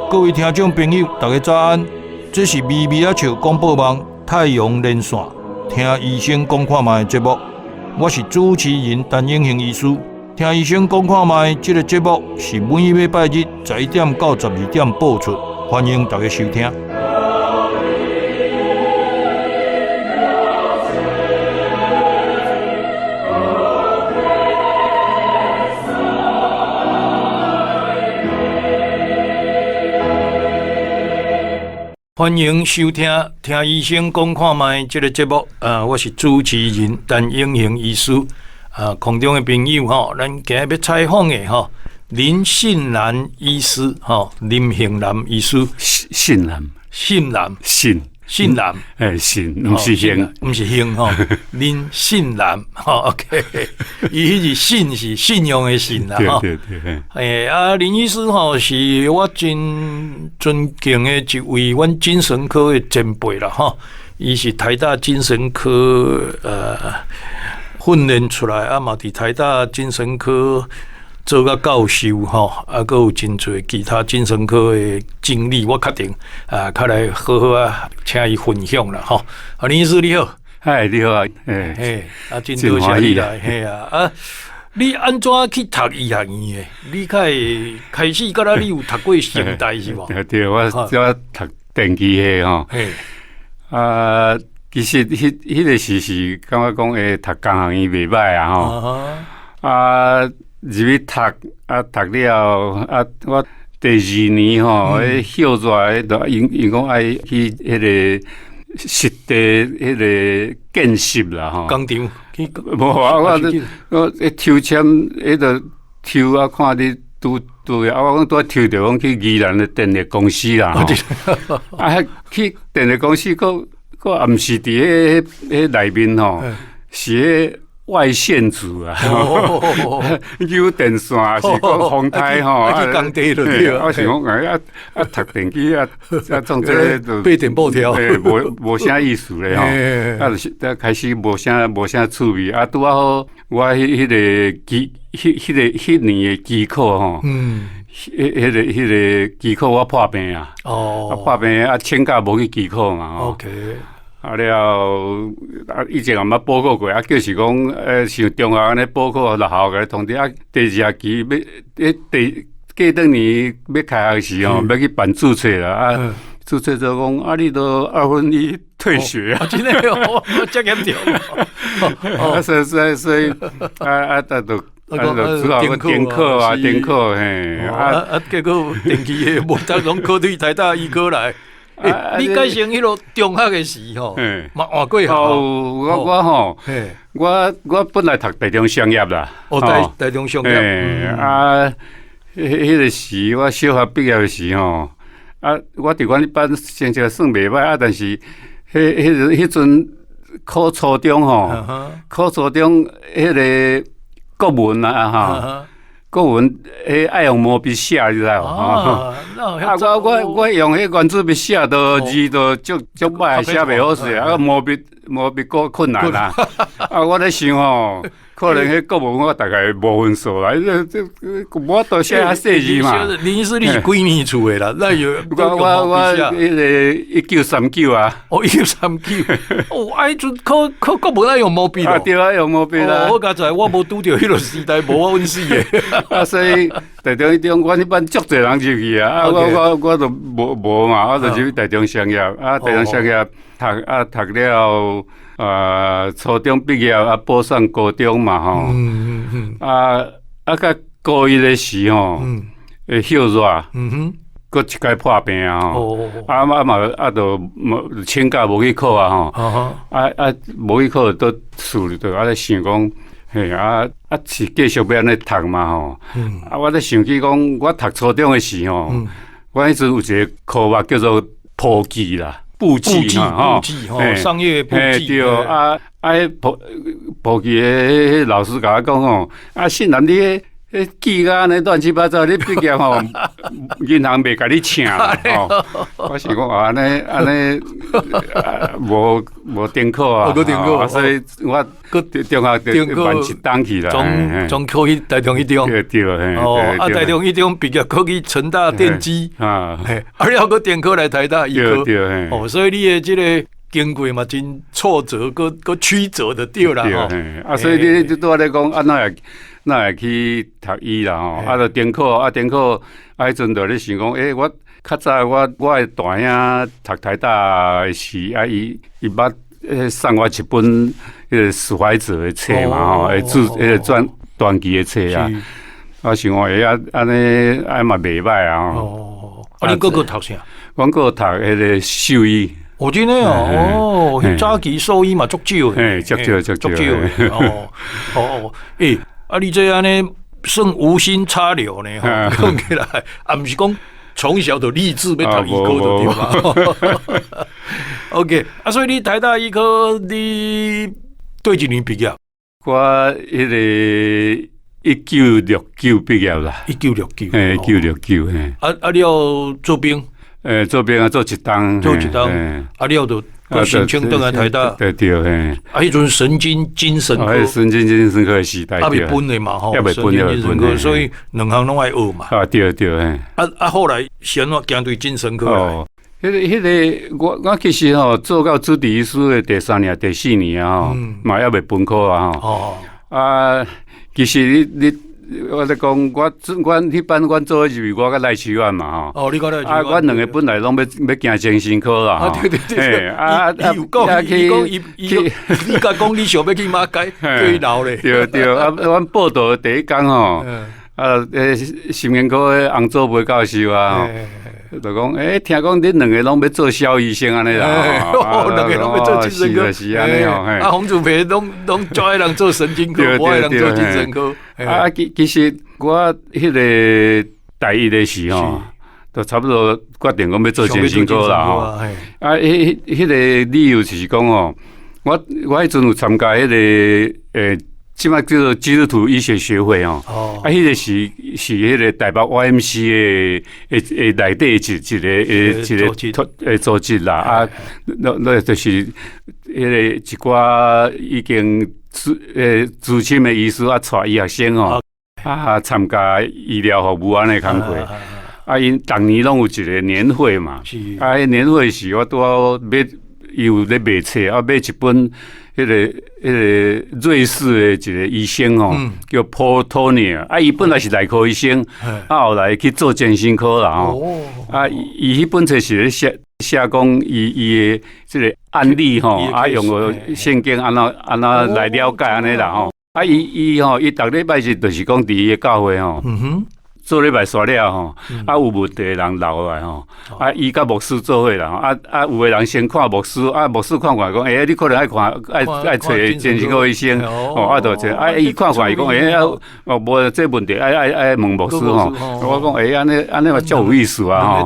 各位聽眾朋友，大家早安！這是微微仔笑廣播網太陽連線聽醫生講看覓的節目，我是主持人陳永興醫師。聽醫生講看覓這個節目是每禮拜日11點到12點播出，歡迎大家收聽。歡迎收聽《聽醫生講看覓》這個節目。我是主持人陳永興醫師。啊，空中的朋友吼，咱今日欲採訪的吼，林信南醫師吼，林杏南醫師，信南，信南，信。信南，欸，信，毋是姓，毋是姓吼，林信南，吼，OK，伊彼是信是信用的信啦，吼，對對對，欸，啊，林醫師吼是我真尊敬的一位阮精神科的前輩啦，吼，伊是台大精神科訓練出來，啊嘛佇台大精神科做甲教授吼，啊，閣有真濟其他精神科的經歷，我確定啊，較來好好啊，請伊分享啦吼。啊，林醫師你好，嗨，你好啊，欸，嘿，啊，真多謝你來，嘿啊，啊，你按怎去讀醫學院的？你較會開始，敢若你有讀過成大是無？對，我讀電機系吼，啊，其實彼個時是感覺講會讀工學院袂䆀啊吼，啊。入去讀，啊讀了，啊我第二年吼，彼休熱，彼就𪜶𪜶講愛去彼個實地彼個見習啦吼。工廠去？無啊，我我抽籤，彼個抽啊，看你拄拄啊，我講拄抽著講去宜蘭的電力公司啦吼。啊，去電力公司，閣閣也毋是佇彼彼內面吼，是彼。外線組啊，有電線是講風台吼，啊去工地就對。我想講啊啊讀電機啊啊創這個就背電報條，無無啥意思咧吼。啊，就是開始無啥無啥趣味啊，拄仔好我彼彼個期彼彼個彼年的期考吼，彼個彼個期考我破病啊，啊破病啊請假無去期考嘛吼。啊了，啊以前也毋捌補考過，啊就是講，像中學按呢補考，學校共你通知，啊第二學期欲，第過轉年欲開學時吼，欲去辦註冊啦，啊註冊就講，啊你都1/2退學啊，真的哦，遮嚴重，啊所以所以所以，啊啊啊就啊就只好閣停課啊，停課嘿，啊啊結果電機系無得攏考對台大醫科來。欸，你改成彼落中學的時吼，嘛換過校。我我吼，我我本來讀台中商業啦。哦，台中商業。啊，彼個時我小學畢業時吼，啊，我佇阮彼班成績算袂䆀啊，但是彼彼彼陣考初中吼，考初中彼個國文啊吼。國文彼愛用毛筆寫，你知無？啊，我我我用彼原子筆寫都字都足足歹，寫袂好勢，啊，毛筆毛筆閣困難啦。啊，我咧想吼，可能彼國文我大概無分數啦，這這無法度寫遐細字嘛。林醫師，你是幾年出的啦？那有我我我彼個1939啊。哦，1939。哦，啊，彼陣考考國文愛用毛筆。啊，對啊，用毛筆啦。我佳哉，我無拄著彼個時代，無我穩死的。啊，所以台中一中，阮彼班足濟人入去啊，啊，我我我就無無嘛，我就入去台中商業，啊，台中商業讀啊讀了，啊，初中畢業啊，保送高中嘛吼，啊啊，到高一的時吼，會休熱，閣一擺破病啊吼，啊啊嘛啊，就無請假無去考啊吼，啊啊無去考，佇厝裡就啊咧想講。嘿啊啊是繼續欲按呢讀嘛吼，啊我咧想起講，我讀初中的時吼，我彼陣有一個科目叫做簿記啦，簿記吼，商業簿記。對啊啊，彼簿簿記的彼老師共我講吼，啊信南你彼彼記甲按呢亂七八糟，你畢業吼，銀行袂共你請吼。我想講按呢按呢，無無重考啊，所以我中學就慢一冬去啦。總考去台中一中。對對。哦，啊，台中一中畢業，閣去成大電機。啊，啊，了閣重考來台大醫科。對。哦，所以你的這個經過嘛，真挫折，閣閣曲折就對啦。吼。啊，所以你拄仔咧講，啊，哪會哪會去讀醫啦？吼，啊，就重考，啊，重考，啊，彼陣就咧想講，欸，我較早我我的大兄讀台大時，啊，伊伊捌送我一本彼個史懷哲的冊嘛，吼，會注彼個傳傳記的冊啊。我想講，欸，啊，按呢，啊嘛袂䆀啊。哦，啊，你閣閣讀啥？阮閣讀彼個獸醫。哦，真的哦，哦，早期獸醫嘛足少的，嘿，足少足少的，哦哦，欸，啊，你這按呢算無心插柳呢？吼，講起來，啊，毋是講從小就立志欲讀醫科就對嘛？OK，啊，所以你台大醫科你佗一年畢業？我彼個1969畢業啦，1969，嘿，1969，嘿。啊啊，了做兵？欸，做兵啊，做一冬，做一冬，啊了就申請轉來台大，對對嘿。啊，彼陣神經精神科，神經精神科的時代，猶未分的嘛吼，神經精神科，所以兩項攏愛學嘛。啊，對對嘿。啊啊，後來是按怎行對精神科來？彼個彼個，我我其實吼做到主治醫師的第三年、第四年啊吼，嘛猶未分科啊吼。哦。啊，其實你你。我咧講，我阮彼班阮做伙入去，我佮賴秋安嘛吼。哦，你佮賴秋安。啊，阮兩個本來攏欲欲行精神科啦。啊，對對對。啊啊！伊有講，伊講伊伊，你共講你想欲去馬偕，叫伊留咧。對對，啊，阮報到第一工吼，啊，神經科的洪祖培教授啊，就講，欸，聽講恁兩个攏欲做蕭醫生按呢啦。兩个攏欲做精神科。是按呢吼。啊，洪祖培攏攏足愛人做神經科，無愛人做精神科。啊，其其實我彼個大一的時吼，就差不多決定講欲做精神科啦吼。啊，彼彼個理由就是講吼，我我彼陣有參加彼個欸，這擺叫做基督徒醫學學會吼。啊，彼個是是彼個台北 YMCA 的的內底一一個一個欸組織啦。啊，那那就是彼個一寡已經資欸資深的醫師啊，帶醫學生吼，啊參加醫療服務按呢工課。啊，𪜶逐年攏有一個年會嘛。啊，彼年會時我拄好買，伊有咧賣冊，啊買一本彼個彼個瑞士的一個醫生吼，叫 Paul Tournier，啊，伊本來是內科醫生，啊後來去做精神科啦吼。啊，伊彼本冊是咧寫寫講伊伊的這個案例吼，啊用個聖經按怎按怎來了解按呢啦吼。啊，伊伊吼，伊逐禮拜日就是講佇伊的教會吼。做禮拜煞了吼，啊有問題的人留來吼，啊伊佮牧師做伙啦，啊啊有的人先看牧師，啊牧師看看講，欸你可能愛看愛愛揣精神科醫生，哦啊就這，啊伊看看伊講，欸啊哦無這問題愛愛愛問牧師吼，我講欸按呢按呢嘛足有意思啊吼，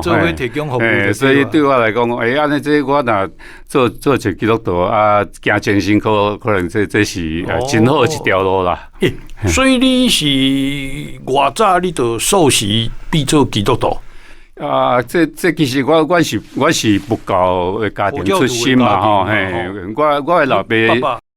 欸所以對我來講，欸按呢這我若做做一個基督徒啊，行精神科可能這這是真好一條路啦。欸，所以你是偌早你就受洗變做基督徒？啊，這這其實我我是我是佛教的家庭出身嘛吼，嘿，我我的老爸，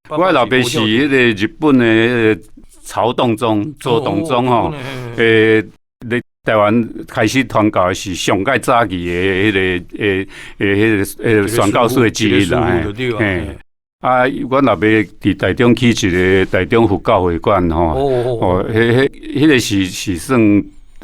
我的老爸是彼個日本的彼個曹洞宗、曹洞宗吼，欸，咧台灣開始傳教的是上蓋早期的彼個欸欸彼個欸宣教士的之一啦，嘿。啊，阮老爸佇台中起一個台中佛教會館吼，哦，彼彼彼個是是算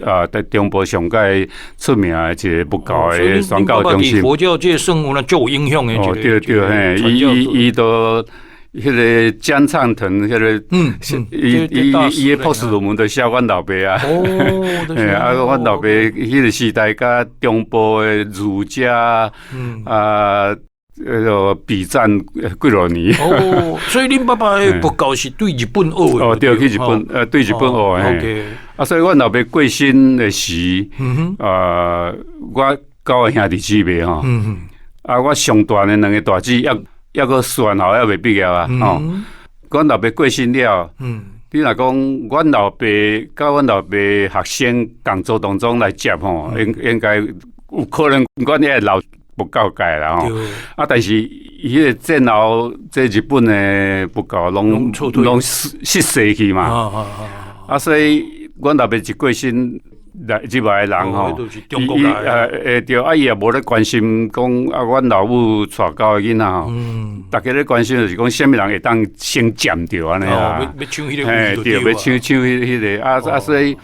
啊，佇中部上蓋出名的一個佛教的宣教中心。佛教界算有那足有影響的。哦，對對嘿，伊伊伊都彼個江暢騰，彼個伊伊伊的博士論文都寫阮老爸啊。哦，嘿，啊，阮老爸彼個時代佮中部的儒家，啊。彼個筆戰幾落年。哦，所以恁爸爸的佛教是對日本學的。哦，對，去日本，對日本學的。 OK。啊，所以阮老爸過身的時，啊，我九個兄弟姊妹吼，啊，我上大的兩個大姊猶猶閣師範校猶未畢業啊，吼。阮老爸過身了，你若講阮老爸佮阮老爸學生共做當中來接吼，應該有可能阮遐老佛教界啦吼。啊，但是伊彼個戰後，這日本的佛教攏攏失勢去嘛。啊，所以阮老爸一過身來入來的人吼，伊對，啊伊也無咧關心講啊，阮老母帶九個囡仔吼，逐家咧關心就是講，啥物人會當先佔著按呢啦。欲搶彼個位。對，欲搶搶彼個啊啊，所以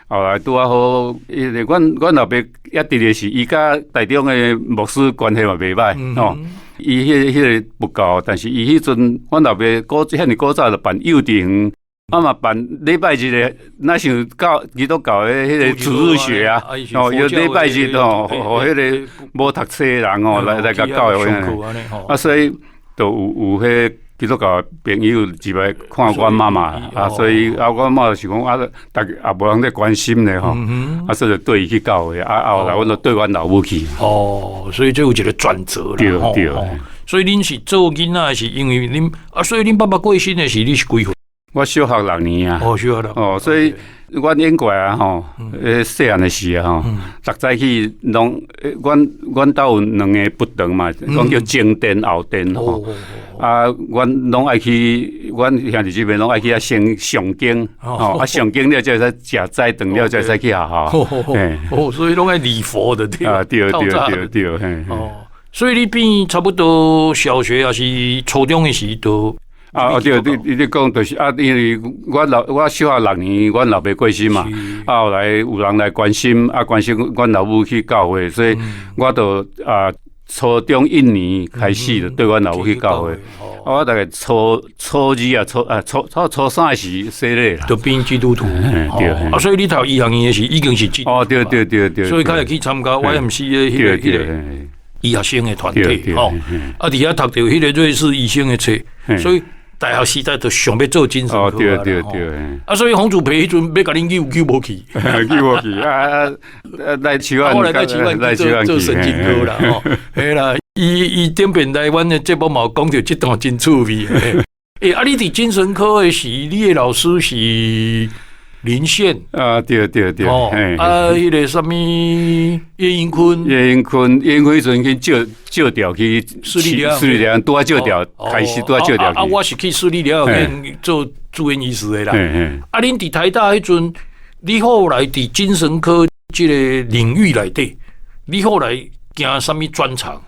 後來拄仔好，彼個阮老爸也佇咧是，伊佮台中的牧師關係嘛袂䆀吼。伊彼個佛教，但是伊彼陣阮老爸古遐爾古早就辦幼稚園。啊嘛辦禮拜日的，若像教基督教的彼個主日學啊，哦，有禮拜日吼，予彼個無讀冊的人吼來共教育。啊，所以就有彼基督教的朋友入來看阮媽媽，啊，所以啊，阮媽就是講啊，逐家也無人咧關心咧吼，啊，所以就綴伊去教會，啊，後來阮就綴阮老母去。哦，所以這有一個轉折啦。對對。所以恁是做囡仔是因為恁啊，所以恁爸爸過身的時，你是幾歲？我小學六年啊，哦，小學六，哦，所以阮應過啊吼，細漢的時啊吼，逐早起攏，阮兜有兩个佛堂嘛，講叫前殿後殿吼，啊，阮攏愛去，阮兄弟姊妹攏愛去遐先誦經，吼，啊誦經了才會使食早頓了才會使去學校，哦，所以攏愛禮佛的對，啊對對對對，嘿，哦，所以你變差不多小學抑是初中的時都。啊，對，你講就是啊，因為我小學六年，阮老爸過身嘛，啊，後來有人來關心，啊，關心阮老母去教會，所以我就啊，初中一年開始就綴阮老母去教會，啊，我大概初二啊，初三時洗禮就變基督徒，對，啊，所以你讀醫學院的時已經是基督徒，哦，對對對對，所以開始去參加 YMCA 彼個醫學生的團體，吼，啊，佇遐讀著彼個瑞士醫生的冊，所以大學時代就想欲做精神科。哦，對對對。啊，所以洪祖培彼陣欲共恁救救無去，救無去啊！來樹後來來樹來做神經科啦，吼，嘿啦，伊頂遍來阮的節目嘛有講著這段真趣味。欸，啊，你佇精神科的時，你的老師是林憲啊，對對對，哦，啊，彼個啥物葉英坤，葉英坤，葉英坤彼陣去借調去市立療市立療拄仔借調開始拄仔借調啊，我是去市立療養院做住院醫師的啦。啊，恁佇台大彼陣，你後來佇精神科這個領域內底，你後來行啥物專長？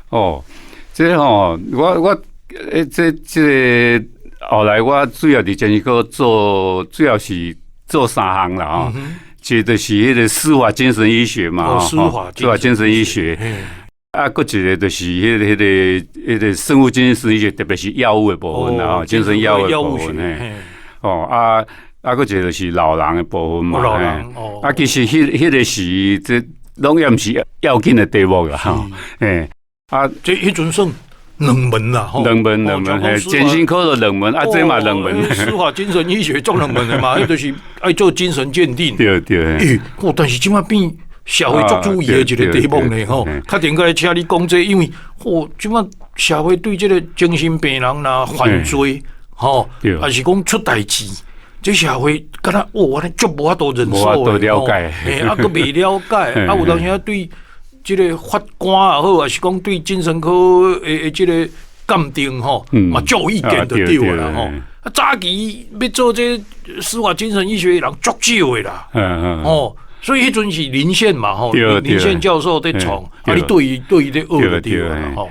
哦，這吼，我這個後來我主要佇精神科做，主要是做三項啦吼，一個就是彼個司法精神醫學嘛，司法司法精神醫學，啊，閣一個就是彼個生物精神醫學，特別是藥物的部分啦，精神藥物的部分嘿。哦，啊啊，閣一個就是老人的部分嘛，啊，其實彼個時這攏也毋是要緊的題目啦，吼，嘿，啊，這彼陣算冷門啦，冷門冷門，嘿，精神科的冷門，啊，這嘛冷門。司法精神醫學足冷門的嘛，彼就是愛做精神鑑定。對對。欸，哦，但是這擺變社會足注意的一個題目呢，吼。較頂個請你講這，因為哦，這擺社會對這個精神病人啦犯罪，吼，還是講出代誌，這社會敢若哦，按呢足無法度忍受的，了解，嘿，啊，閣袂了解，啊，有當時對這個法官也好，抑是講對精神科的這個鑑定吼，嘛足有意見就對啦吼。啊，早期欲做這司法精神醫學的人足少的啦，哦，所以彼陣是林憲嘛吼，林憲教授佇創，啊，你綴伊綴伊咧學就對啦吼。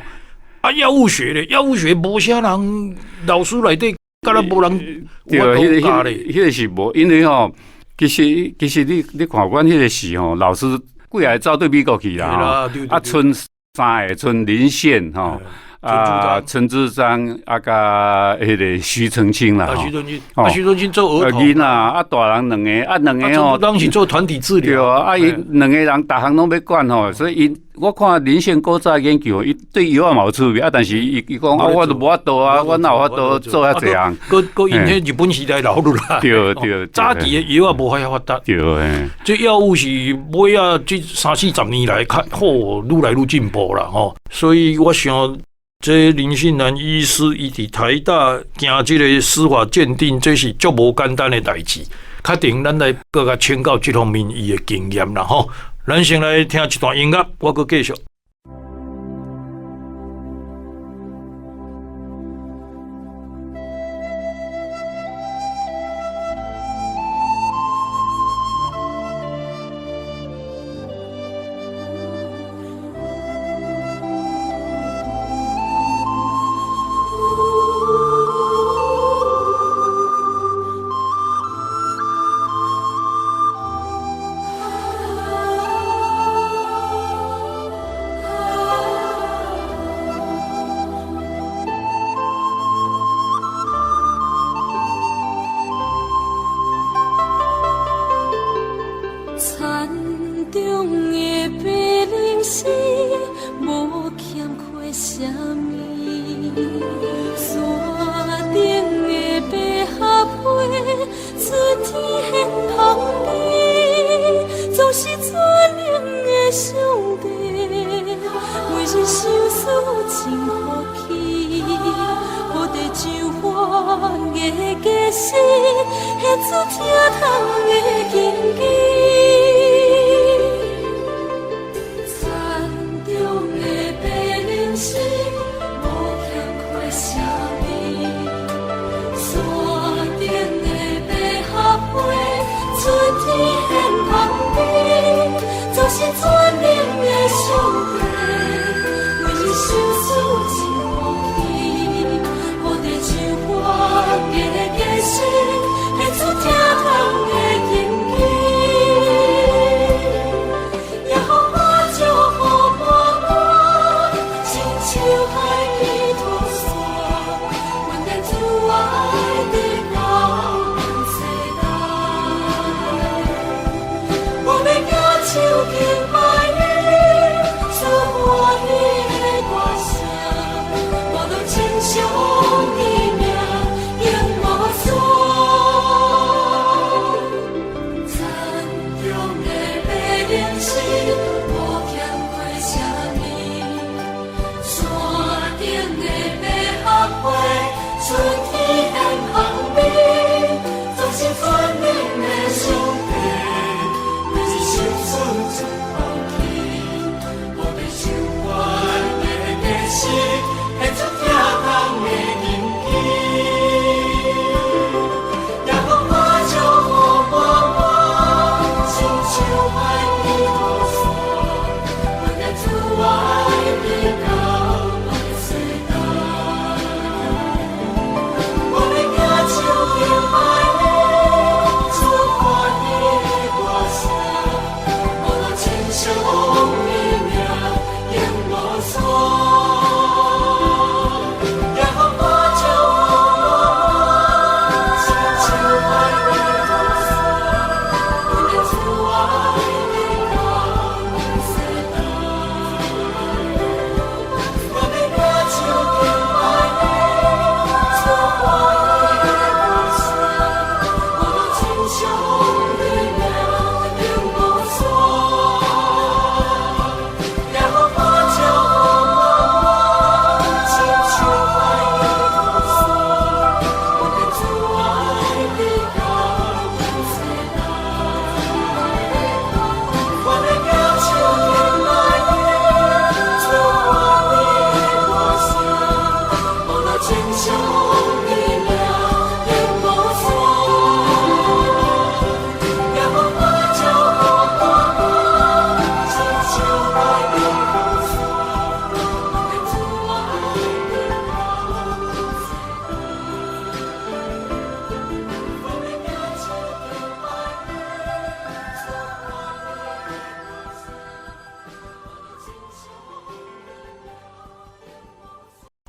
啊，藥物學咧，藥物學無啥人老師內底，敢若無人對，彼個是無，因為吼，其實你看阮彼個時吼，老師幾个走對美國去啦，啊，賰三個，賰林憲吼，啊，陳志章啊，佮彼個徐澄清啦，啊，徐澄清，啊，徐澄清做兒童，囡仔啊，大人兩个，啊，兩个吼，當時做團體治療，對啊，啊，伊兩个人逐項攏欲管吼，所以伊我看林憲古早研究，伊對藥仔嘛有趣味，啊，但是伊講啊，我都無法度啊，我哪有法度做遐濟項？閣閣𪜶彼日本時代流落來，對對，早期的藥仔無遐發達，對嘿，這藥物是尾仔這三四十年來較好，愈來愈進步啦吼，所以我想。這林信南醫師伊佇台大行這个司法鑑定，這是足無簡單的代誌。確定咱來閣共請教這方面伊的經驗啦吼。咱先來聽一段音樂，我閣繼續。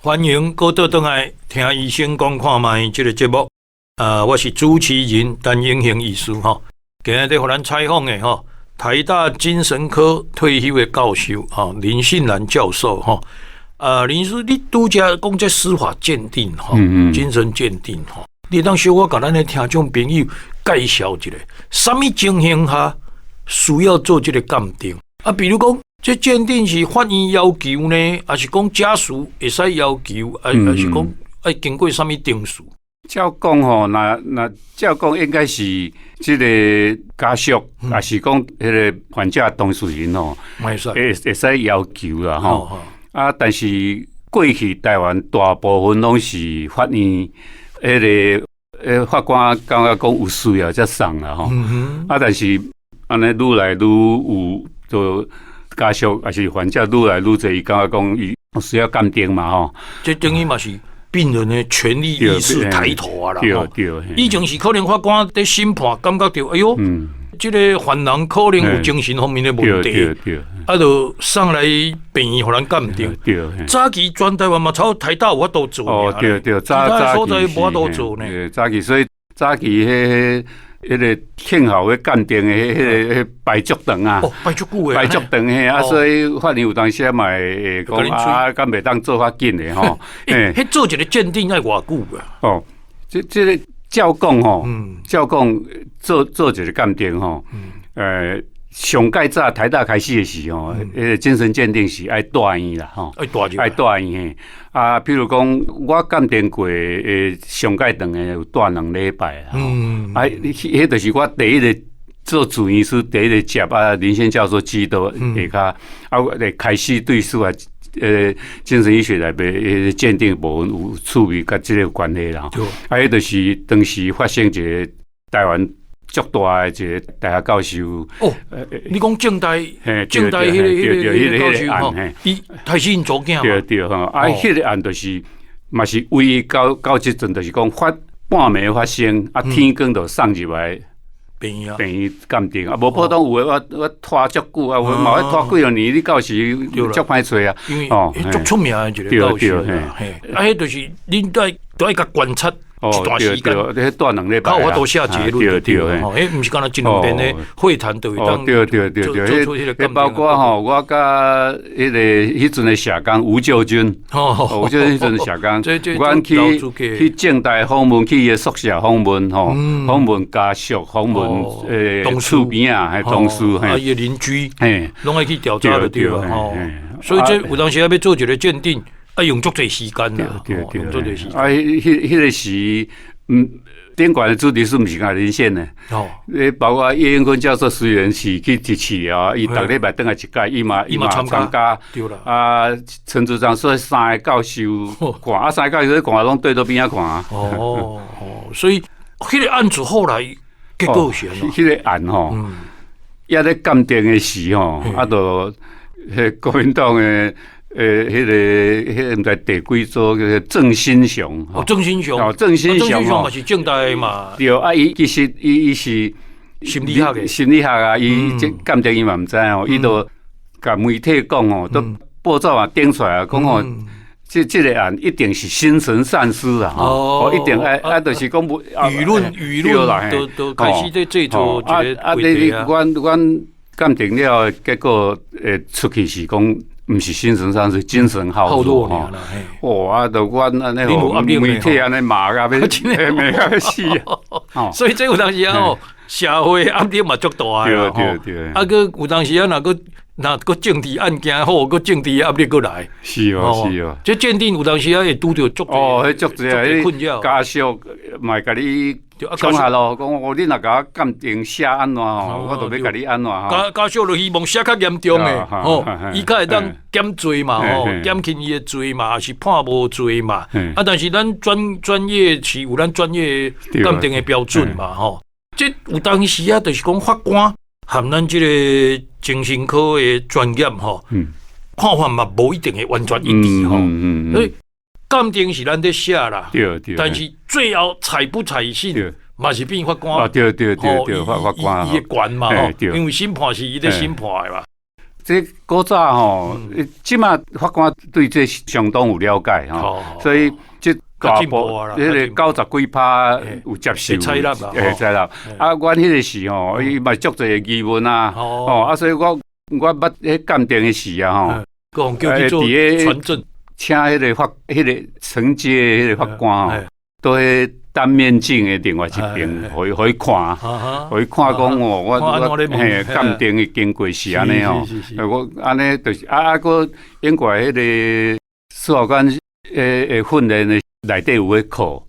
歡迎閣倒轉來聽醫生講看覓這个節目。啊，我是主持人陳永興醫師吼。今日咧予咱採訪的吼，台大精神科退休的教授吼，林信南教授吼。啊，林醫師，你拄才講這司法鑑定吼，精神鑑定吼，你當小可共咱的聽眾朋友介紹一下，啥物情形下需要做這个鑑定？啊，比如講。這鑑定是法院要求呢，抑是講家屬會使要求，抑是講愛經過啥物程序？照講吼，若照講應該是這个家屬，抑是講彼个患者當事人吼，會使要求啦吼。啊，但是過去台灣大部分攏是法院彼个法官感覺講有需要才送啦吼。啊，但是按呢愈來愈有就家屬抑是患者愈來愈濟，伊感覺講伊需要鑑定嘛吼。這等於嘛是病人的權利意識抬頭啊啦。以前是可能法官佇審判，感覺著，哎喲，這个犯人可能有精神方面的問題，啊，就送來病院予人鑑定。早期全台灣嘛，差不多台大有法度做。哦，對對，其他所在無法度做呢。早期所以早期彼个慶校咧鑑定的彼个排足長啊。哦，排足久的。排足長嘿，啊，所以法院有當時嘛會講啊，敢袂當做較緊的吼。彼做一个鑑定愛偌久啊？哦，這個照講吼，照講做一个鑑定吼，上蓋早台大開始的時吼，彼个精神鑑定是愛住院啦吼，愛住愛住院嘿。啊，譬如講我鑑定過的上蓋長的有住2禮拜啊。啊，彼就是我第一个做住院醫師第一个接啊，林憲教授指導下跤，啊，會開始對司法精神醫學內面彼个鑑定部分有趣味佮這个有關係啦。啊，彼就是當時發生一个台灣足大的一个大學教授。哦，你講政大，政大彼个教授吼，伊殺死𪜶查某囝。對對吼，啊，彼个案就是嘛是唯一到這陣就是講發半暝發生，啊，天光就送入來病院病院鑑定啊，無普通有的我拖足久啊，有的嘛愛拖幾若年，你到時足歹揣啊。因為足出名的一个教授啦，嘿，啊，彼就是恁都愛共觀察一段時間，彼住2禮拜，較有法度下結論。對對，吼，彼毋是干焦一兩遍的會談就會當對對對對，彼包括吼，我佮彼个彼陣的社工吳就軍，吳就軍彼陣社工，阮去政大訪問，去伊的宿舍訪問吼，訪問家屬，訪問厝邊仔，彼同事，啊，伊的鄰居，嘿，攏愛去調查就對了吼。所以這有當時欲做一个鑑定，愛用足濟時間啦，對對用足濟時間。啊，彼个時，頂懸的主治醫師毋是干焦林憲的。哦。包括葉英坤教授雖然是去支持啊，伊逐禮拜轉來一擺，伊嘛參加。對啦。啊，陳主張說三个教授看，啊，三个教授看攏對佗邊仔看。哦哦，所以彼个案子後來結果是按怎？彼个案吼，抑咧鑑定的時吼，啊，就彼國民黨的。彼个毋知第幾組叫做鄭新雄。哦，鄭新雄。哦，鄭新雄嘛是政大的嘛。對，啊，伊其實伊是心理學的。心理學啊，伊這鑑定伊嘛毋知哦，伊就共媒體講哦，都報紙嘛登出來啊，講哦，這個案一定是心神喪失啊，哦，一定愛啊，就是講輿論都開始咧製造一个啊，你阮鑑定了結果，出去是講，毋是心神喪失，精神耗弱吼。哇！啊，就阮按呢，媒體按呢罵甲欲，罵甲欲死啊！所以這有當時啊，吼，社會壓力嘛足大的對對對。啊，閣有當時啊，若閣政治案件好，閣政治壓力閣來。是哦，是哦。這鑑定有當時啊會拄著足哦，彼足濟啊，困擾。家屬嘛會共你講下咯，講哦，你若共我鑑定寫按怎吼，我就欲共你按怎吼。家屬就希望寫較嚴重的，吼，伊較會當減罪嘛，吼，減輕伊的罪嘛，抑是判無罪嘛。啊，但是咱專業是有咱專業鑑定的標準嘛，吼。這有當時啊，就是講法官和咱這個精神科的專業吼，看法嘛無一定會完全一致吼。所以鑑定是咱咧寫啦，但是最後採不採信嘛是變法官。啊，對對對對，法官伊的權嘛吼，因為審判是伊咧審判的嘛。這古早吼，這馬法官對這相當有了解吼，所以這大部彼个90幾趴有接受，採納會採納。啊，阮彼个時吼，伊嘛足濟疑問啊，吼啊，所以我捌彼鑑定的時啊吼，叫去做傳證，請彼个法，彼个承接彼个法官吼，佇彼單面鏡的另外一邊，予伊看，予伊看講哦，我嘿鑑定的經過是按呢吼，我按呢就是啊啊，閣英國彼個司法官的訓練的內底有彼課，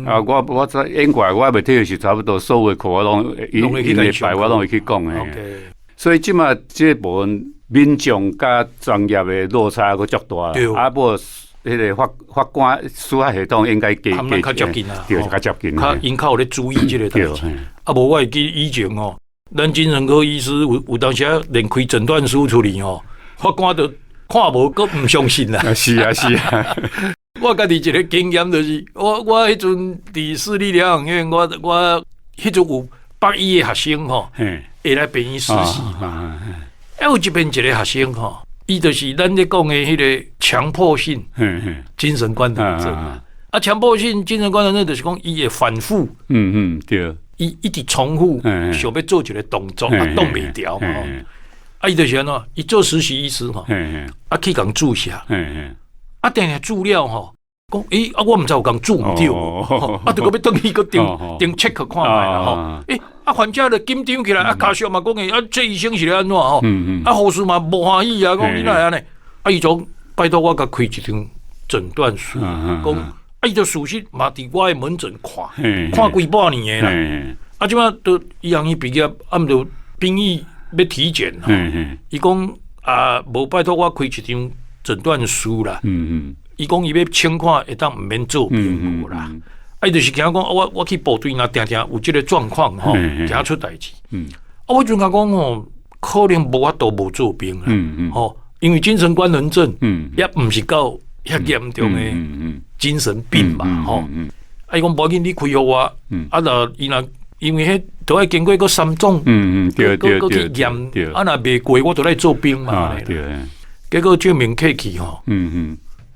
啊，我在英國我猶未退休時，差不多所有的課我攏伊禮拜我攏會去講的。所以這馬這個部分民眾佮專業的落差閣足大，啊無。彼個法官司法系統應該加加較接近啊，對，較接近。較𪜶較有咧注意這個代誌。啊，無我會記以前吼，咱精神科醫師有當時啊，連開診斷書出來吼，法官都看無，閣毋相信啦。是啊，是啊。我家己一個經驗就是，我彼陣佇市立療養院，我彼陣有北醫的學生吼，會來病院實習嘛。啊，有一邊一個學生吼，伊就是咱咧講的彼個強迫性精神官能症啊。啊，強迫性精神官能症就是講伊會反覆，伊一直重複想欲做一個動作，啊，擋袂牢嘛。啊，伊就是按怎，伊做實習醫師吼，啊，去共注射，啊，定定注了吼，講欸，啊，我毋知有共注毋著，啊，就閣欲轉去閣重重 check 看覓啦吼。欸，啊，患者就緊張起來，啊，家屬嘛講欸，啊，這醫生是咧按怎吼？啊，護士嘛無歡喜啊，講你哪會按呢？啊，伊講拜託我共開一張診斷書，講啊，伊就事實嘛佇我的門診看，看規半年的啦。啊，這馬都醫學院畢業，啊，毋就兵役欲體檢吼。伊講啊，無拜託我開一張診斷書啦。伊講伊欲請看會當毋免做兵無啦。啊，伊就是驚講，我去部隊若定定有這個狀況吼，驚出代誌。啊，我陣共講吼，可能無法度無做兵啦。吼，因為精神官能症，也毋是到遐嚴重的精神病嘛，吼。啊，伊講無要緊，你開予我，啊，若伊若因為彼都愛經過閣三種，閣去驗，啊，若袂過，我就來做兵嘛。結果證明客去吼。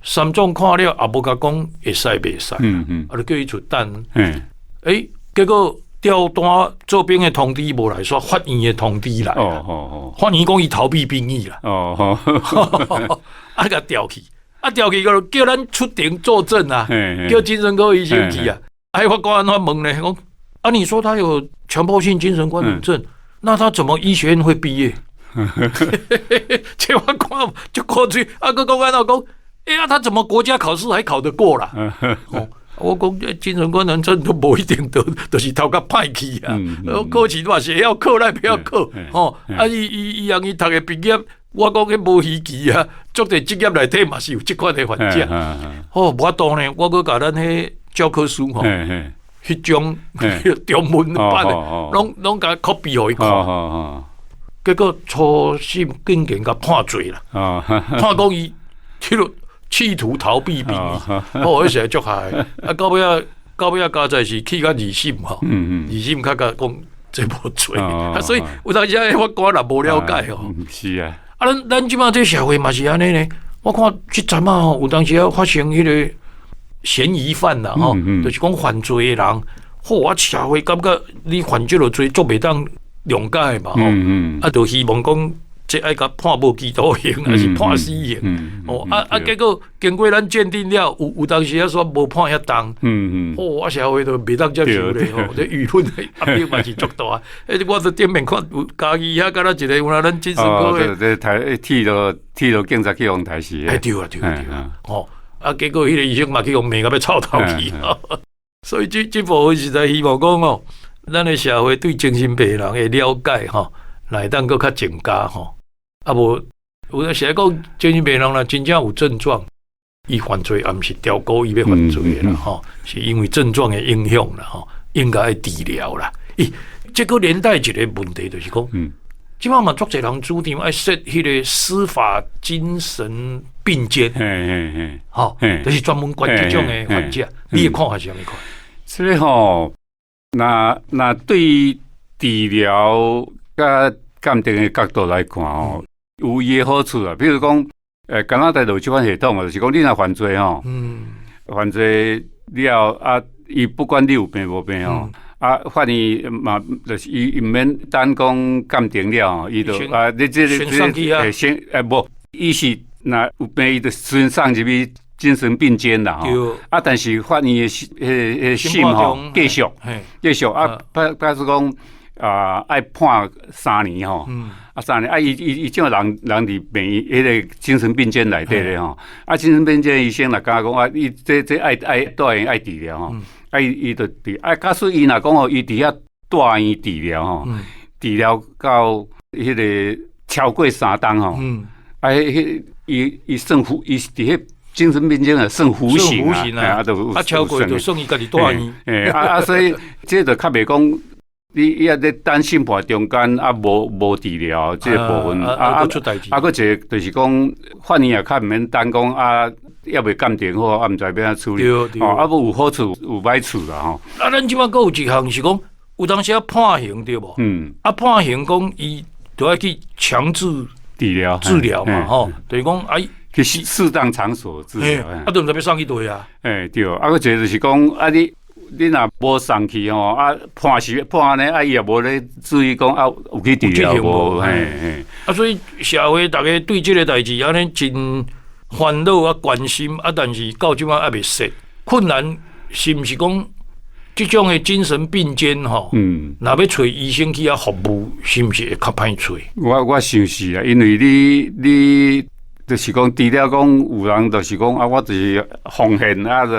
三種看了也無共講會使袂使，啊，就叫伊出等。欸，結果調單做兵的通知無來，煞法院的通知來。法院講伊逃避兵役啦。啊，共調去，啊，調去個叫咱出庭作證啊，叫精神科醫生去啊。哎，法官按怎問呢？講啊，你說他有強迫性精神官能症，那他怎麼醫學院會畢業？這法官就過去，啊，閣講按怎講？欸呀，他怎麼國家考試還考得過啦？哦，我講精神官能症都無一定得，就是頭殼歹去啊。考試嘛是會曉考，來袂曉考。吼，啊，伊伊通伊讀的畢業，我講彼無稀奇啊。足濟職業內底嘛是有這款的患者。哦，無法度呢，我閣共咱彼教科書吼，彼種中文版的，攏共 copy 予伊看。結果初審竟然共判罪啦。判講伊彼個企圖逃避兵役，哦，彼時會足害。啊，到尾仔加在是去到二審吼，二審較較講這無罪。啊，所以有當時啊，法官也無了解吼。是啊。啊，咱這馬這社會嘛是按呢呢。我看這陣仔吼，有當時啊發生彼個嫌疑犯啦，吼，就是講犯罪的人，嚯，啊，社會感覺你犯這個罪，足袂當諒解的嘛，吼，啊，就希望講這愛共判無期徒刑，還是判死刑？哦，啊啊，結果經過咱鑑定了，有當時啊煞無判遐重，哦，啊，社會就袂當接受咧，吼，這輿論的壓力嘛是足大。欸，我佇頂面看有嘉義遐，敢若一個有影咱精神科的，這台鐵路警察去予刣死。欸，對啊，對啊，對啊，吼，啊，結果彼個醫生嘛去予罵甲欲臭頭去。所以這部分實在希望講哦，咱的社會對精神病人的了解吼，會當閣較增加吼。啊無，有時講精神病人若真正有症狀，伊犯罪也毋是刁故意欲犯罪的啦，吼，是因為症狀的影響啦，吼，應該愛治療啦。咦，這個連帶一個問題就是講，這擺嘛足濟人主張愛設彼個司法精神病監，吼，就是專門管這種的患者，你的看法是按怎看？這個吼，若對治療佮鑑定的角度來看吼，有伊的好處啊。比如講，加拿大就有這款系統，就是講你若犯罪吼，犯罪了啊，伊不管你有病無病吼，啊，法院嘛，就是伊毋免等講鑑定了吼，伊就啊，你這個這個先無，伊是若有病，伊就先送入去。精神病監啦吼。啊，但是法院的彼審吼繼續繼續啊，假使講啊，愛判三年吼，啊三年啊，伊這種人人佇病院彼個精神病監內底咧吼，啊精神病監醫生若感覺講啊，伊這愛住院愛治療吼，啊伊伊就佇啊，假使伊若講吼，伊佇遐住院治療吼，治療到彼個超過3冬吼，啊彼彼伊伊算服，伊佇彼精神病監啊算服刑啊，啊超過就算伊家己住院，欸啊啊所以這就較袂講。你伊也咧等審判中間啊，無無治療這個部分啊啊，啊，閣一個就是講法院也較毋免等講啊，猶未鑑定好，啊，毋知欲按怎處理，哦，啊，無有好處有歹處啦吼。啊，咱這擺閣有一項是講，有當時啊判刑對無？嗯。啊判刑講伊就愛去強制治療治療嘛吼，就是講啊去適當場所治療。啊，都毋知欲送去佗啊？欸對，啊，閣一個就是講啊你。你若無送去吼，啊判是判按呢，啊伊也無咧注意講啊有去治療無？嘿嘿。啊，所以社會逐家對這个代誌按呢真煩惱啊，關心啊，但是到這擺猶未說困難，是毋是講這種的精神病監吼？若欲揣醫生去遐服務，是毋是會較歹揣？我想是啊，因為你。就是講，除了講有人就是講啊，我就是奉獻啊，就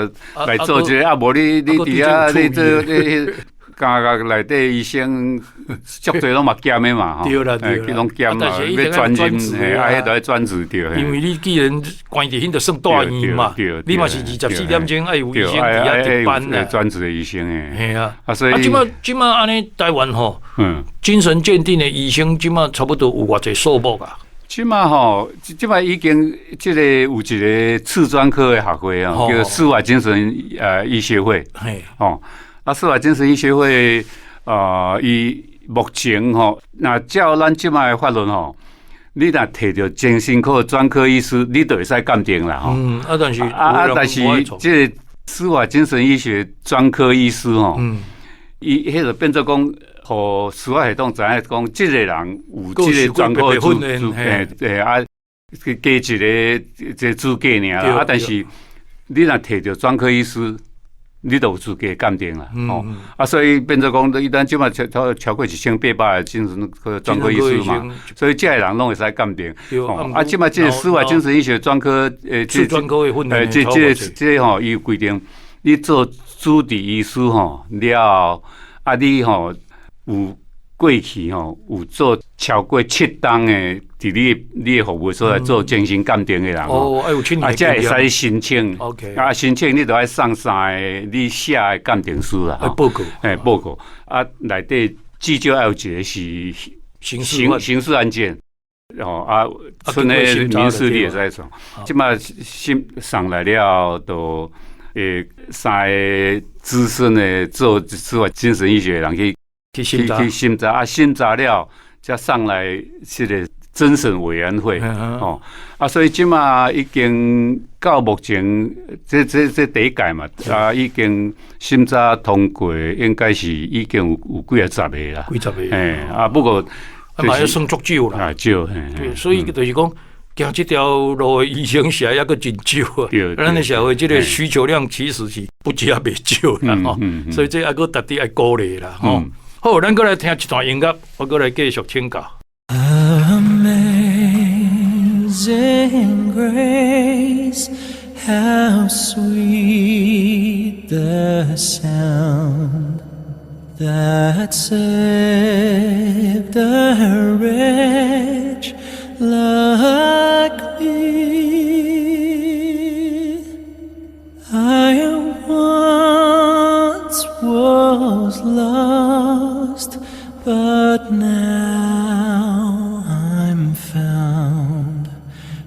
來做這個啊，無你佇遐你做你監獄內底醫生，足濟攏嘛兼的嘛吼，對啦對啦，攏兼嘛，欲專任，嘿，啊，彼著愛專職對。因為你既然關佇彼就算住院嘛，你嘛是24點鐘愛有醫生佇遐值班啊，專職的醫生的。嘿啊，啊所以啊，這擺這擺按呢台灣吼，精神鑑定的醫生這擺差不多有偌濟數目啊？這擺吼，這擺已經這个有一個次專科的學會啊，叫司法精神醫學會。吼，啊，司法精神醫學會啊，伊目前吼，若照咱這擺的法律吼，你若提著精神科專科醫師，你就會使鑑定啦吼。嗯，啊，但是啊，但是這個司法精神醫學專科醫師吼，伊彼個變做講，予司法系統知影講，這個人有這個專科資欸欸啊，加一個這資格爾啦。啊，但是你若提著專科醫師，你就有資格鑑定啦。吼，啊，所以變做講，伊咱這擺超超過1800個精神科專科醫師嘛，所以這个人攏會使鑑定。啊，這擺這個司法精神醫學專科欸，專科的訓練，這這這吼，伊有規定，你做主治醫師吼了後，啊，你吼有過去吼有做超過7冬的，佇你的服務所在做精神鑑定的人吼，啊，才會使申請。啊，申請你著愛送三个你寫的鑑定書啦，報告，欸，報告。啊，內底至少愛有一個是刑事案件。哦啊，賰彼民事你會使送。這擺審送來了後，就會三個資深的做司法精神醫學的人去去審查，去審查啊，審查了才送來這個偵審委員會哦啊，所以這擺已經到目前，這第一屆嘛啊，已經審查通過，應該是已經有幾仔十個啦，幾十個，欸啊，不過啊嘛也算足少啦，啊少，對，所以就是講。行這條路的醫生是猶閣真少啊！咱的社會這個需求量其實是不止也袂少啦吼，所以這猶閣值得愛鼓勵啦吼。好，咱閣來聽一段音樂，我閣來繼續請教。 Amazing grace, how sweet the sound that saved a wretch like me. I once was lost, but now I'm found.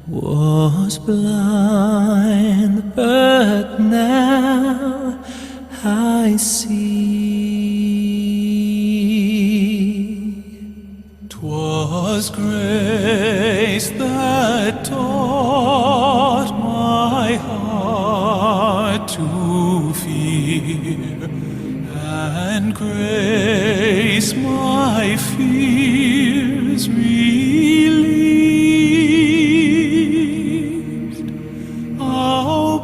Was blind, but now I see. 'Twas grace that taught my heart to fear, and grace my fears relieved. How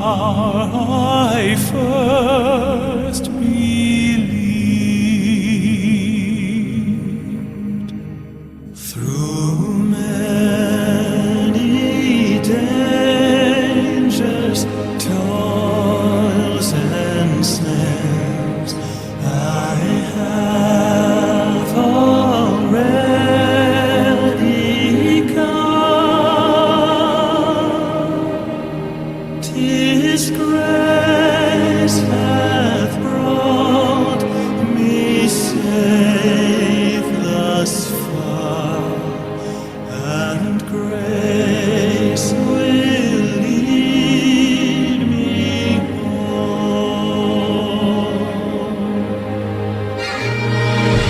hour I first believed. Through many dangers, toils, and snares, I have already come. 'Tis grace hath brought me safe thus far, and grace will lead me home. Years, bright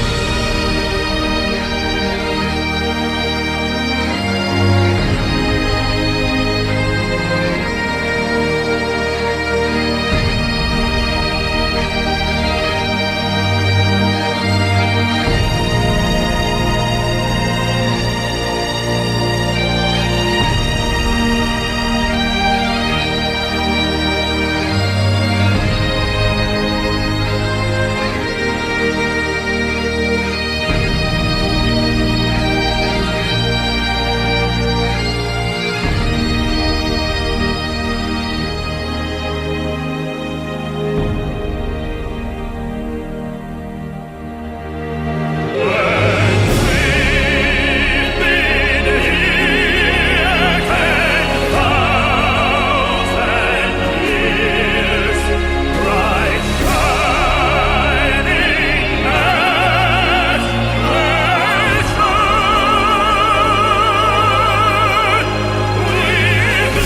shining as the sun, with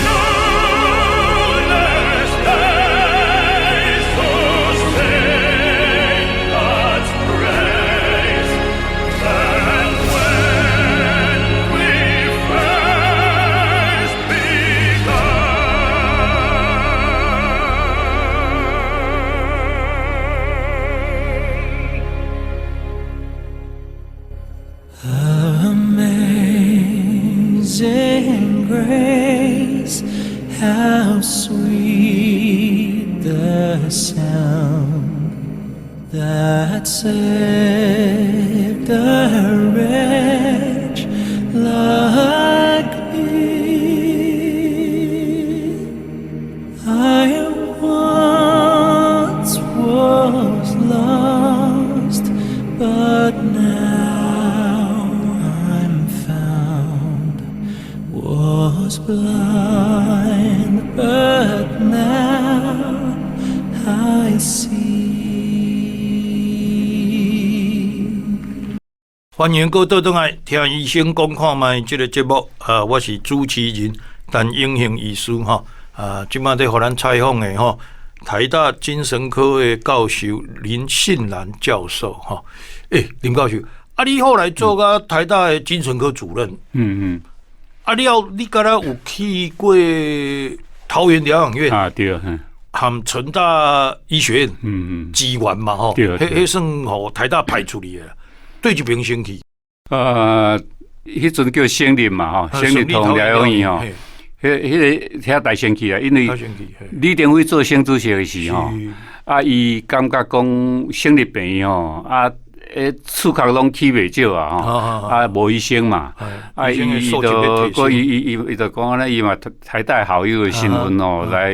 noonless days to sing God's praise than when we first begun. Amazing grace, how sweet the sound that saved a wretch like me. I once was lost, but now I'm found. Was blind, but now I see. 歡迎閣倒轉來聽醫生講看覓這个節目，啊，我是主持人陳永興醫師吼，啊，這擺佇予咱採訪的吼，台大精神科的教授林信蘭教授吼，欸，林教授，啊，你後來做甲台大的精神科主任，啊，了你敢若有去過桃園療養院啊對，和成大醫學院支援嘛吼，彼算予台大派出去的，佗一爿先去？彼陣叫省立嘛吼，省立桃園療養院吼，彼个遐大先去啊，因為李登輝做省主席的時吼，啊，伊感覺講省立病院吼，啊，彼厝殼攏起袂少啊吼，啊，無醫生嘛，啊，伊就閣伊伊伊伊就講按呢，伊嘛台大校友的身份吼，來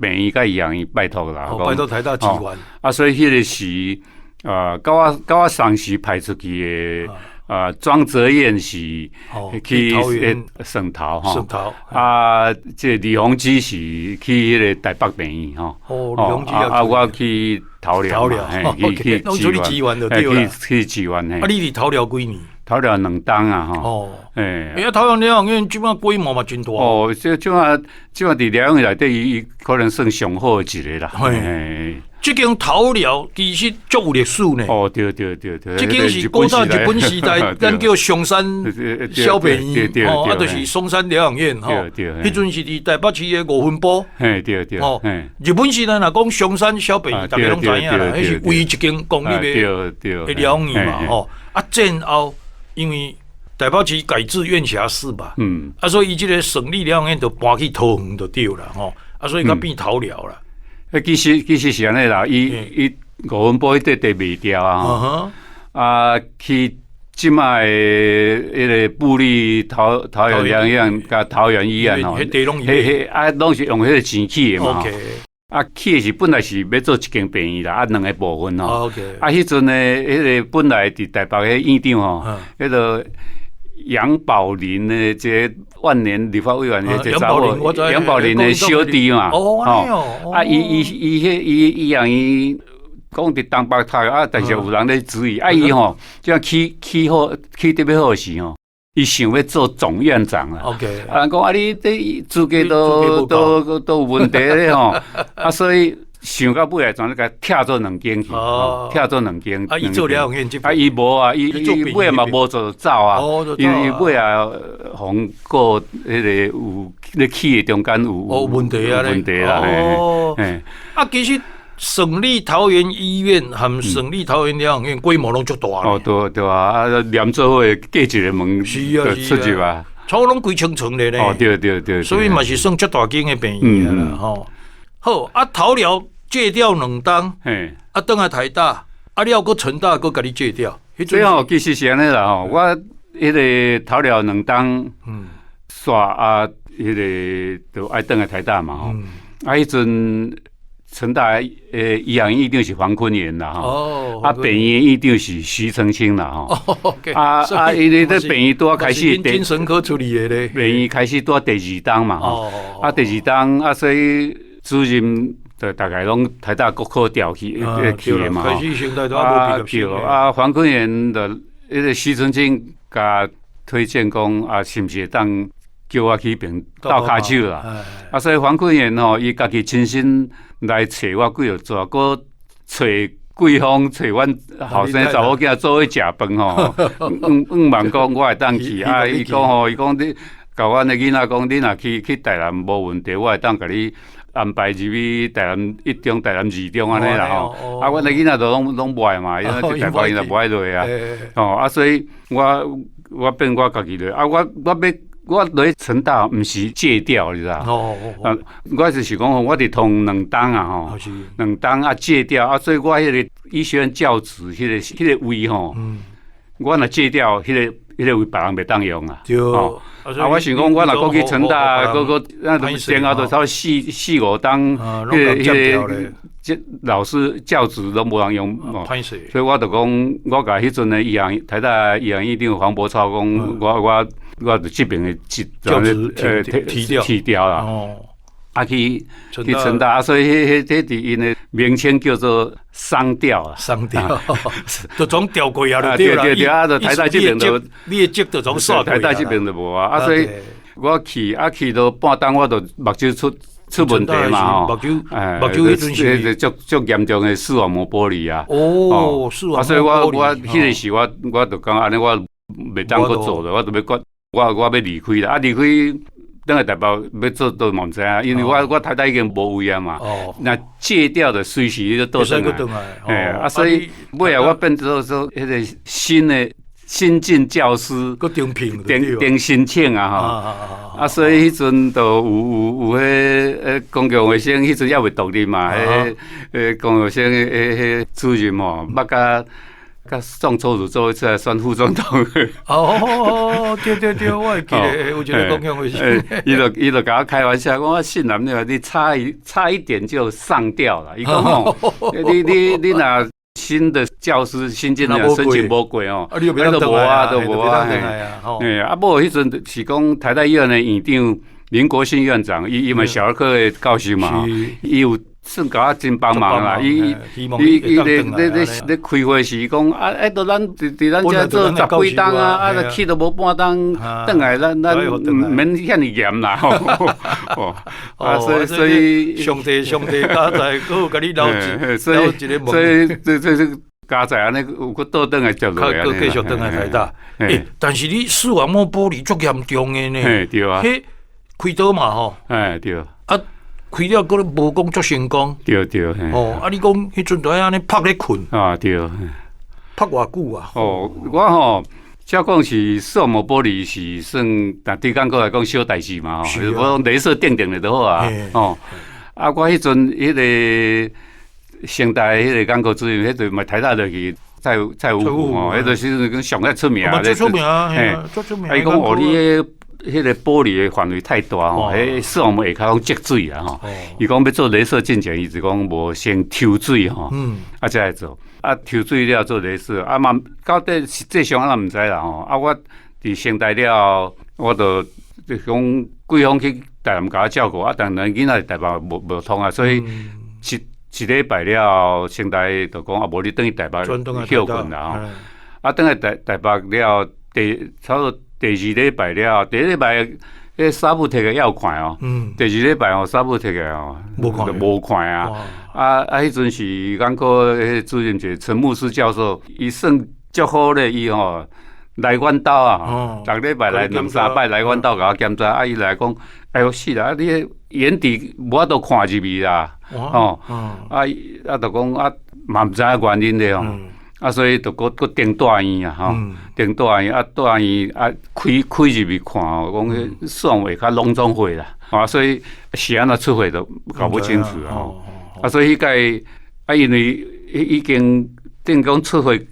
病院佮醫學院拜託啦，拜託台大支援。啊，所以彼个時，啊，佮我同時派出去的。啊，莊澤燕是去汕頭吼，啊，這個李鴻基是去彼個台北病院吼，啊，我去桃寮，去去支援，去去支援嘿。啊，你佇桃寮幾年？桃寮兩冬啊，吼。哦，欸，欸，桃園療養院這擺規模嘛真大。哦，這擺這擺佇療養院內底，伊可能算上好的一个啦。嘿。這間桃寮其實足有歷史呢。哦，對對對對。這間是古早日本時代，咱叫松山小病院，哦，啊，就是松山療養院，吼。彼陣是佇台北市的五分埔。嘿，對對。哦，日本時代若講松山小病院，大家攏知影啦，彼是唯一一間公立的療養院嘛，吼。啊，戰後因為台北市改制院轄市嘛，啊，所以伊這个省立療養院就搬去桃園就對啦，吼。啊，所以較變桃寮啦。其實是按呢啦，伊伊五分埔彼塊地賣掉啊，啊去這擺的彼個部立桃園療養院佮桃園醫院吼，彼地攏彼彼啊攏是用彼個錢起的嘛。啊，起的是本來是欲做一間病院啦，啊兩个部分吼。啊，彼陣的彼個本來佇台北的院長吼，彼個楊寶麟的這個萬年立法委員的這個查某，楊寶麟的小弟嘛。哦，啊，伊伊伊彼伊伊讓伊講佇東北讀啊，但是有人咧質疑，啊伊吼，這樣起起好起得欲好時吼，伊想欲做總院長啦。 啊，人講啊，你這資格都有問題咧吼，啊，所以想到尾來，全咧共拆做兩間去，拆做兩間。啊，伊做療養院這。啊，伊無啊，伊伊尾嘛無做就走啊，因為尾啊，予告彼個有咧起的中間有有問題啊，問題啦。哦，啊，其實省立桃園醫院和省立桃園療養院規模攏足大。哦，對對啊，啊，連做伙隔一个門出入啊，差不多攏幾千床咧呢。哦，對對對。所以嘛是算足大間的病院啦，吼。好，啊，桃療借調兩冬，啊，轉來台大，啊，了閣成大閣共你借調。這吼其實是按呢啦吼，我彼个桃療兩冬，煞啊，彼个就愛轉來台大嘛吼。啊，彼陣成大醫學院院長是黃坤元啦吼，啊，病院院長是徐澄清啦吼。啊啊，因為這病院拄仔開始，精神科處理的咧。病院開始拄仔第二冬嘛吼，啊，第二冬啊，所以主任就大概攏台大國科調去去的嘛。啊，對，啊，黃坤元就彼个徐澄清共推薦講啊，是毋是會當叫我去彼邊鬥跤手啦？啊，所以黃坤元吼，伊家己親身來揣我幾落紙，閣揣桂芳，揣阮後生查某囝做伙食飯吼，向望講我會當去啊，伊講吼，伊講你共阮的囡仔講，你若去台南無問題，我會當共你安排入去台南一中、台南二中按呢啦吼。啊，阮的囡仔都攏無愛嘛，因為佇台北𪜶就無愛落啊。吼啊，所以我變我家己落啊，我欲我落去成大毋是借調，你知影？啊，我就是講吼，我佇桃兩冬啊吼，兩冬啊借調啊，所以我彼個醫學院教職彼個位吼，我若借調，彼個位別人袂當用啊。對。啊，我想講，我若閣去成大，閣閣那前後都差不多四五冬，彼個這老師教職攏無人用，所以我就講，我共彼陣的醫學台大醫學院院長黃伯超講，我就這邊的教職提調提調啦。啊去成大，啊所以彼彼彼佇𪜶的名稱叫做商調啊。商調，就總調過啊，對對對，啊，就台大這邊就你的職就總煞台大這邊就無啊，啊所以我去啊去到半冬，我就目睭出問題嘛吼，目睭目睭彼陣是足足嚴重的視網膜剝離啊。哦，視網膜剝離。啊，所以我彼个時我就講按呢，我袂當閣做了，我就欲決，我欲離開啦。啊，離開。轉來台北欲做都嘛毋知影，因為我台大已經無位啊嘛。若借調的隨時就倒轉來。欸，啊，所以尾仔我變做說彼个新的新進教師，頂頂申請啊吼。啊，所以彼陣就有彼公共衛生，彼陣猶未獨立嘛，彼公共衛生彼主任吼，捌佮宋楚瑜做伙出來選副總統。哦，對對對，我會記得有一个公共衛生。伊就共我開玩笑，講我信男你差一點就上吊了。伊講吼，你若新的教師新進的申請無過哦，啊，你就無啊，都無啊。欸，啊，無彼陣是講台大醫院的院長林國興院長，伊嘛小兒科的教授嘛，伊有算共我真幫忙啦。伊伊咧開會時講啊，欸，都咱佇咱遮做十幾冬啊，啊，去都無半冬，轉來咱毋免遐爾嚴啦。哦，啊，所以上帝加在，閣有共你留一留一个所以這加在按呢有閣倒轉來接落來。閣繼續轉來台大。欸，但是你視網膜剝離足嚴重的呢？嘿，對啊。彼開刀嘛吼。欸，對。啊，開了閣無講足成功。對對。哦，啊，你講彼陣都愛按呢菹咧睏。啊，對。菹偌久啊？哦，我吼，照講是視網膜剝離是算，但對港閣來講小代誌嘛吼，我講雷射電電的就好啊。哦，啊，我彼陣彼个成大彼个眼科主任，彼陣嘛台大落去蔡蔡武虎吼，彼個時陣講上較出名。嘛，最出名啊，最出名。啊，伊講哦，你彼彼个玻璃的範圍太大吼，彼視網膜下跤攏積水啊吼。伊講欲做雷射進前，伊就講無先抽水吼，啊才來做。啊，抽水了做雷射，啊嘛到底實際上我毋知啦吼。啊，我佇成大了後，我就就講貴方去台南共我照顧，啊，但咱囡仔佇台北無無通啊，所以一一禮拜了後，成大就講啊，無你轉去台北歇睏啦吼。啊，轉來台台北了後，第差不多第二禮拜了後，第一禮拜彼紗布提個猶有看哦，第二禮拜吼紗布提個哦，就無看啊。啊啊！彼陣是眼科彼个主任一個陳牧師教授，伊算足好咧，伊吼來阮兜啊，逐禮拜來兩三擺來阮兜共我檢查。啊，伊來講，哎喲死啦！啊，你彼眼底無法度看入去啦，吼！啊啊，就講啊，嘛毋知影原因咧吼。啊，所以就閣閣轉大醫院啊，吼，轉大醫院啊，大醫院啊，開開入去看哦，講彼視網膜下跤攏總血啦，啊，所以是按怎出血都搞不清楚啊。啊，所以彼屆啊，因為已經等於講出血，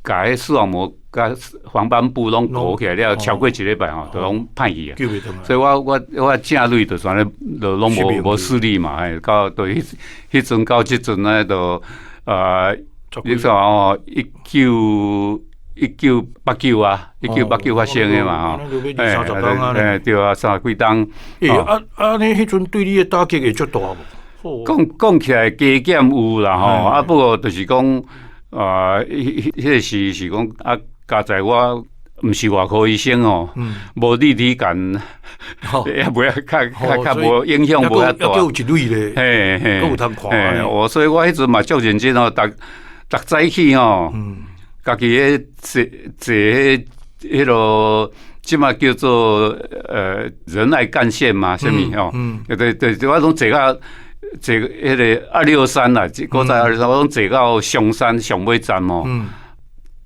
共彼視網膜佮黃斑部攏糊起來了，超過一禮拜吼，就攏歹去啊。所以我我我正鐳就全咧就攏無無視力嘛，嘿，到到彼彼陣到這陣呢，就你說哦，1989啊，1989發生的嘛吼，欸欸對啊，三十幾冬。欸啊啊！你彼陣對你的打擊會足大無？講講起來加減有啦吼，啊不過就是講啊，彼彼個時是講啊，佳哉我毋是外科醫生哦，無立體感，也袂較較較無影響無遐大。猶閣有一蕊咧，嘿嘿，閣有通看。我所以我彼陣嘛足認真哦，逐逐早起吼，家己彼坐坐彼彼囉，這馬叫做仁愛幹線嘛，啥物吼？對對，我攏坐到坐彼个263啦，古早二六三，我攏坐到松山上尾站吼。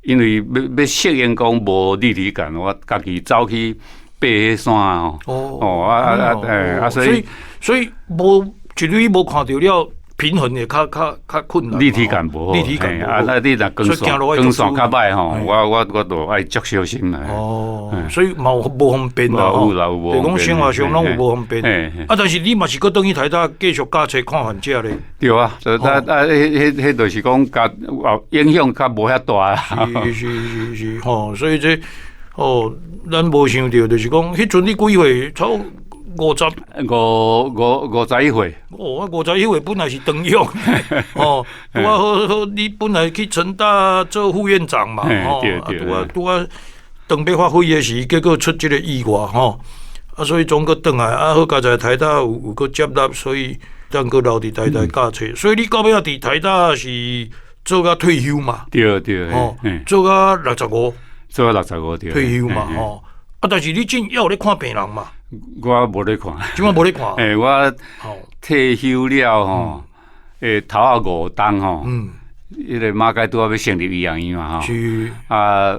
因為欲欲適應講無立體感，我家己走去爬彼山哦。哦啊啊啊！啊，所以所以無一蕊無看著了，平衡會較較較困難。立體感無好，立體感啊，那你若光線光線較歹吼，我我我都愛足小心啦。哦，所以嘛有無方便啦。有啦有無。就講生活上攏有無方便。啊，但是你嘛是閣轉去台大繼續教冊看患者咧。對啊，啊啊，彼彼彼就是講較影響較無遐大。是是是是，吼，所以這哦，咱無想著就是講，彼陣你幾歲？差五十五五51歲。哦，51歲本來是長勇，哦，拄仔好好，你本來去成大做副院長嘛，哦，拄仔拄仔當欲發揮的時，結果出這個意外，吼，啊，所以總閣轉來，啊，好佳哉台大有有閣接納，所以咱閣留佇台大教冊，所以你到尾仔佇台大是做甲退休嘛？對對，哦，做甲65，做甲65對。退休嘛，吼，啊，但是你這陣猶有咧看病人嘛？我無咧看，這馬無咧看。欸，我退休了吼，欸，頭仔五冬吼，彼个馬偕拄仔欲成立醫學院嘛吼，啊，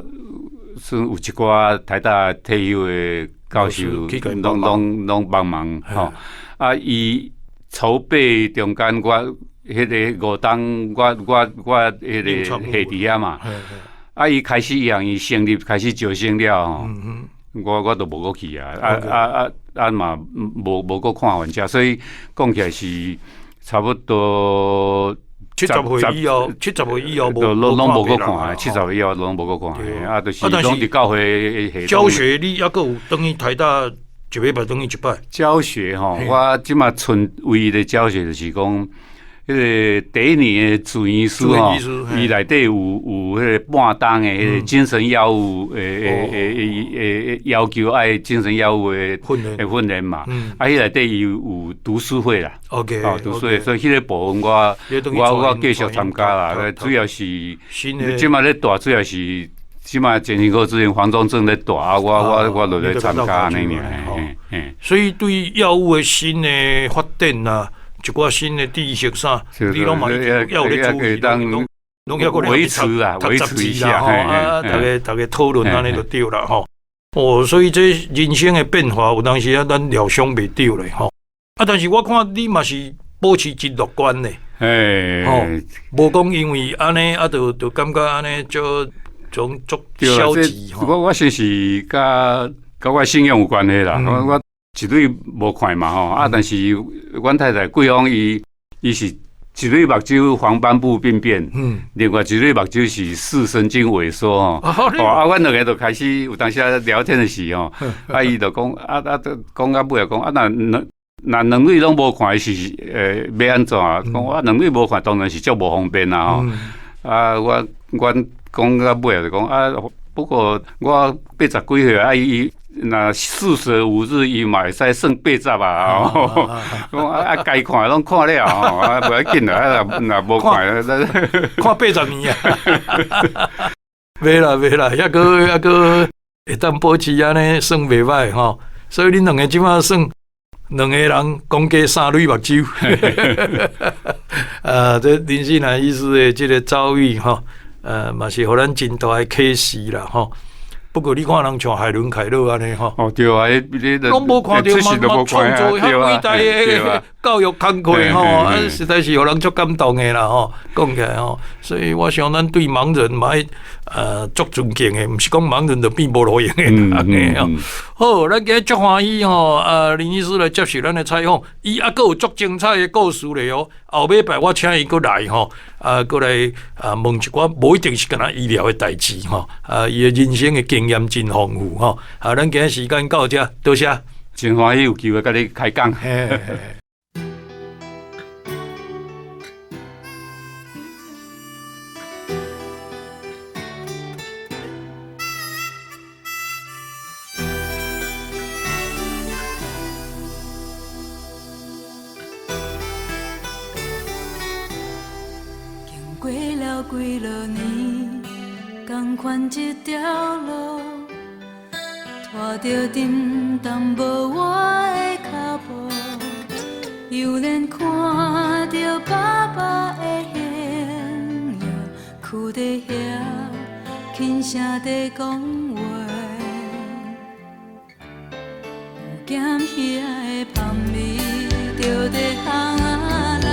算有一寡台大退休的教授，攏攏攏幫忙吼。啊，伊籌備中間，我彼个五冬，我我我彼个下佇遐嘛。啊，伊開始醫學院成立，開始招生了吼。我我都無閣去啊，啊啊啊啊嘛，無無閣看患者，所以講起來是差不多七十歲以後，七十歲以後無攏攏無閣看，七十歲以後攏無閣看，啊，就是攏佇教會教學你猶閣有轉去台大一禮拜轉去一擺？教學吼，我這馬賰唯一的教學就是講，彼个第一年的住院醫師吼，伊內底有有彼個半冬的彼個精神藥物的的的的要求愛精神藥物的的訓練嘛。啊，彼內底伊有讀書會啦，哦，讀書會，所以彼個部分我我我繼續參加啦。主要是這馬咧帶，主要是這馬精神科主任黃忠正咧帶，啊，我我我就咧參加按呢爾。所以對藥物的新的發展啊，一寡新的知識啥，你攏嘛要有咧注意，攏攏猶閣維持啊，維持一下吼，啊，逐家逐家討論按呢就對啦吼。哦，所以這人生的變化有當時啊，咱料想袂著咧吼。啊，但是我看你嘛是保持真樂觀的。吼，無講因為按呢啊，就感覺按呢就種足消極吼。我相是佮我信仰有關係啦。我一蕊無看嘛吼，啊，但是阮太太桂芳伊是一蕊目睭黃斑部病變，另外一蕊目睭是視神經萎縮吼。哦，啊，阮兩个就開始有當時啊聊天的時吼，啊，伊就講啊啊，講到尾啊講啊，若兩蕊攏無看是欲按怎啊？講我兩蕊無看，當然是足無方便啦吼。啊，我阮講到尾就講啊，不過我80幾歲啊，伊若四捨五入，伊嘛會使算80啊。講啊啊，該看攏看了吼，啊，無要緊啦，啊，若無看，看80年啊。袂啦袂啦，猶閣猶閣會當保持按呢算袂䆀吼。所以恁兩个這馬算。兩个人講加三蕊目睭，啊，這林信南醫師的這个遭遇吼，嘛是予咱真大的啟示啦吼。不過你看人像海倫凱勒按呢吼，哦對啊，你攏無看著嘛嘛創造遐偉大的教育工課吼，啊，實在是予人足感動的啦吼。講起來吼，所以我想咱對盲人嘛愛足尊敬的，毋是講盲人就變無路用的人的吼。好，咱今日足歡喜吼，啊，林醫師來接受咱的採訪，伊猶閣有足精彩的故事咧哦。後禮拜我請伊閣來吼，啊，閣來啊問一寡無一定是干焦醫療的代誌吼，啊，伊的人生的經驗真豐富吼。啊，咱今日時間到這，多謝。真歡喜有機會佮你開講。經過了幾落年，仝款一條路，拖著沉重無我的跤步，猶然看著爸爸的形影，囥佇遐，輕聲在講話，有鹹魚仔的香味，就佇巷仔內，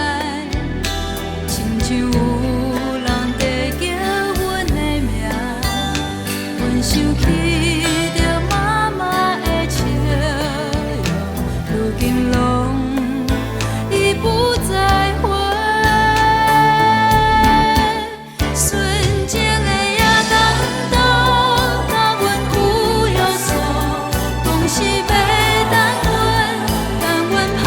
親像有人在叫阮的名，阮想起著媽媽的笑容，如今攏已不再回。純情的夜東東，甲阮有約束，講是欲等阮，等阮拍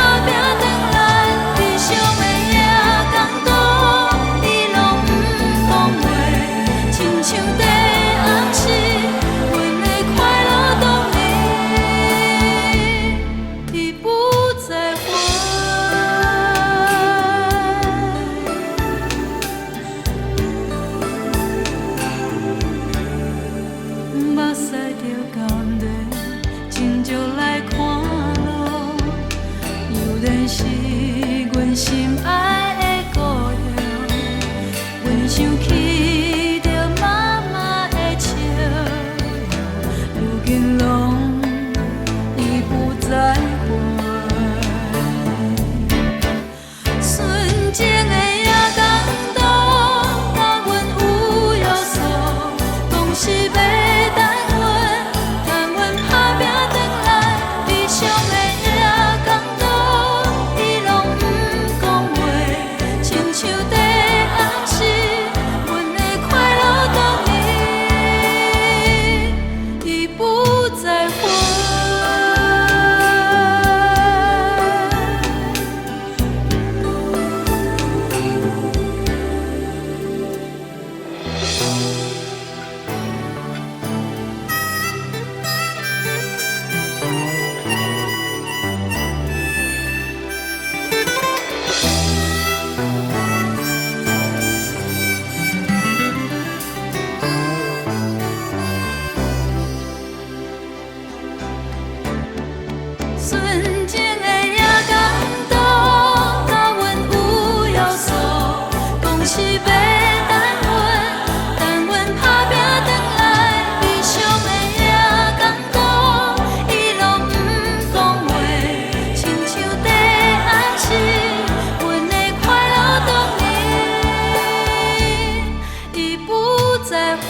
再會。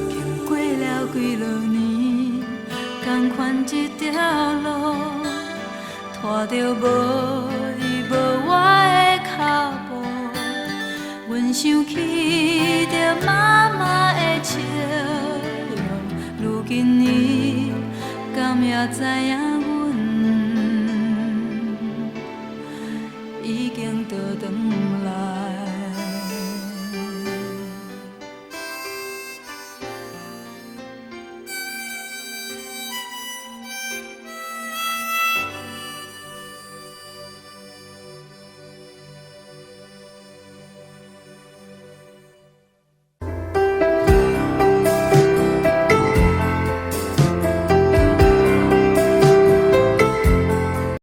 經過了幾落年，仝款一條路，拖著無伊無我的跤步，阮想起著媽媽的笑容，如今伊敢也知影？